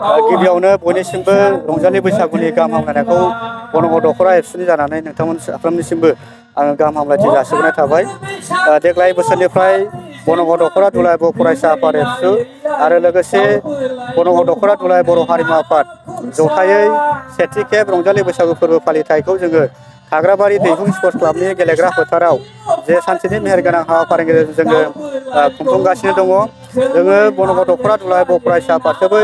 गिबियावनो बयनिसिमबो रंजालि बैसागुनि गाहाम हामलायनायखौ बनग दखरा एबसुनि जानानै नोंथांमोन साफ्रोमनिसिमबो आङो गाहाम हामलायथि जासिहरनाय थाबाय। देग्लाय बोसोरनिफ्राय बनग दखरा दुलाराय बर' फरायसा आफाद एबसु आरो लोगोसे बनग दखरा दुलाराय बर' हारिमु आफाद जथायै सेथि खेब रंजालि बैसागु फोरबो फालिथायखौ जोङो खाग्राबारि दैहुं स्पर्टस क्लाबनि गेलेग्रा फोथाराव जे सानसेनि मेहेरगोनां हाबाफारिनि गेजेरजों जोङो खुंफुंगासिनो दङ। जोङो बनग दखरा दुलाराय बर' फरायसा आफादखौबो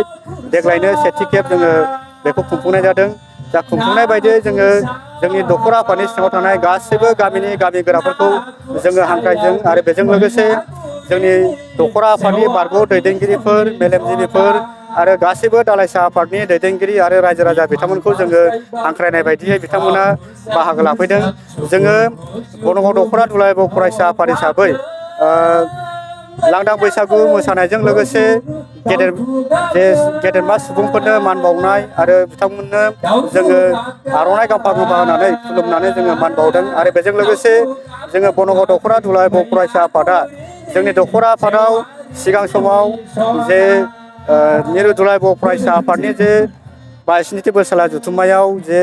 देग्लायनो सेथि खेब जोङो बेखौ खुंफुंनाय जादों। दा खुंफुंनाय बायदियै जोङो जोंनि दखरा आफादनि सिङाव थानाय गासैबो गामिनि गामि गोराफोरखौ जोङो हांख्रायदों आरो बेजों लोगोसे जोंनि दखरा आफादनि बारग' दैदेनगिरिफोर मेलेमजिबिफोर आरो गासैबो दालाइसा आफादनि दैदेनगिरि आरो रायजो राजा बिथांमोनखौ जोङो हांख्रायनाय बायदियै बिथांमोना बाहागो लाफैदों। जोङो बनग दखरा दुलाराय बर' फरायसा आफाद हिसाबै लांदां बैसागु मोसानायजों लोगोसे गेदेरमा सुबुंफोरनो मान बावनाय आरो बिथांमोननो जोङो आर'नाइ गांफा गांफा होनानै खुलुमनानै जोङो मान बावदों आरो बेजों लोगोसे जोङो बनग दखरा दुलाराय बर' फरायसा आफादा जोंनि दखरा आफादाव सिगां समाव जे मिरु दुलाराय बर' फरायसा आफादनि जे 22थि बोसोरला जथुम्मायाव जे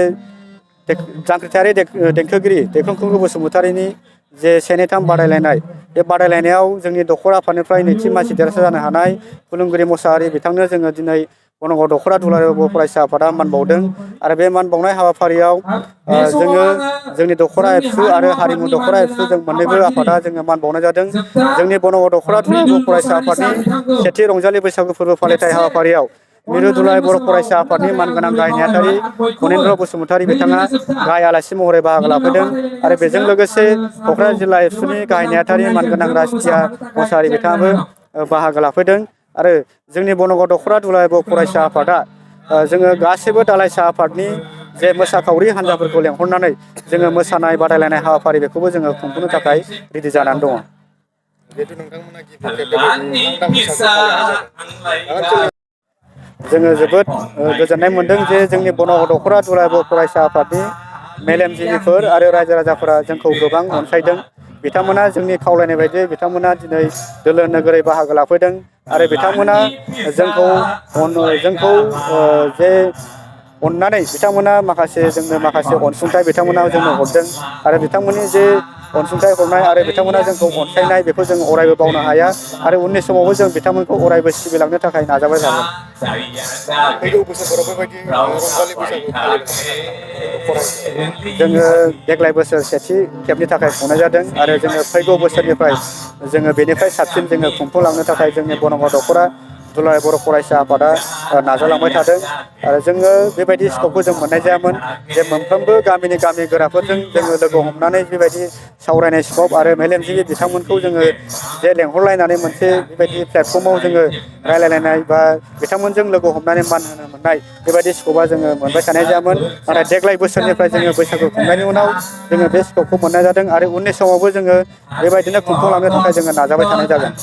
जांख्रिथायारि देंखोगिरि दैखांखु बसुमतारिनि जे 1-3 बादायलायनाय बे बादायलायनायाव जोंनि दखरा आफादनिफ्राय नैथि मासि देरहासार जानो हानाय खुलुमगिरि मोसाहारि बिथांनो जोङो दिनै बनग दखरा दुलाराय बर' फरायसा आफादा मान बावदों आरो बे मान बावनाय हाबाफारियाव जोङो जोंनि दखरा एबसु आरो हारिमु दखरा एबसु जों मोननैबो आफादा जोङो मान बावनाय जादों। जोंनि बनग दखरा दुलाराय बर' फरायसा आफादनि सेथि रंजालि बैसागु फोरबो फालिथाय हाबाफारियाव मिरु दुलाराय बर' फरायसा आफादनि मानगोनां गाहाय नेहाथारि फनेन्द्र बसुमतारि बिथाङा गाहाय आलासि महरै बाहागो लाफैदों आरो बेजों लोगोसे क'क्राझार जिल्ला एबसुनि गाहाय नेहाथारि मानगोनां राजखिया मोसाहारि बिथाङाबो बाहागो लाफैदों आरो जोंनि बनग दखरा दुलाराय बर' फरायसा आफादा जोङो गासैबो दालाइसा आफादनि जे मोसाखावरि हान्जाफोरखौ लेंहरनानै जोङो मोसानाय बादायलायनाय हाबाफारि बेखौबो जोङो खुंफुंनो थाखाय रेडि जानानै दङ। जिहेथु नोंथांमोना गिबि खेब बेबायदि लांदां बैसागु फालिनाय जादों। जोङो जोबोद गोजोननाय मोनदों जे जोंनि बनग दखरा दुलाराय बर' फरायसा आफादनि मेलेमजिबिफोर आरो रायजो राजाफोरा जोंखौ गोबां अनसायदों। बिथांमोना जोंनि खावलायनाय बायदियै बिथांमोना दिनै दोलो नोगोरै बाहागो लाफैदों आरो बिथांमोना जोंखौ जे अननानै बिथांमोना जोंनो माखासे अनसुंथाइ बिथांमोना जोंनो हरदों आरो बिथांमोननि जे अनसुंथाइ हरनाय आरो बिथांमोना जोंखौ अनसायनाय बेखौ जों अरायबो बावनो हाया आरो उननि समावबो जों बिथांमोनखौ अरायबो सिबिलांनो थाखाय नाजाबाय थागोन। फैगौ बोसोरफोराव बेबायदि रंजालि बैसागु फालिबाय थानो हागोन नामा नोंथांमोना फरायसा जोङो देग्लाय बोसोर सेथि खेबनि थाखाय खुंनाय जादों आरो जोङो फैगौ बोसोरनिफ्राय जोङो बेनिफ्राय साबसिन जोङो खुंफुंलांनो थाखाय जोंनि बनग दखरा दुलाराय बर' फरायसा आफादा नाजालांबाय थादों आरो जोङो बेबायदि स्कपखौ जों मोननाय जायामोन जे मोनफ्रोमबो गामिनि गामि गोराफोरजों जोङो लोगो हमनानै बेबायदि सावरायनाय स्कप आरो मेलेमजिबि बिथांमोनखौ जोङो जे लेंहरलायनानै मोनसे बेबायदि प्लेटफर्माव जोङो रायलायलायनाय बा बिथांमोनजों लोगो हमनानै मान होनो मोननाय बेबायदि स्कपा जोङो मोनबाय थानाय जायामोन। नाथाय देग्लाय बोसोरनिफ्राय जोङो बैसागु खुंनायनि उनाव जोङो बे स्कपखौ मोननाय जादों आरो उननि समावबो जोङो बेबायदिनो खुंफुंलांनो थाखाय जोङो नाजाबाय थानाय जागोन।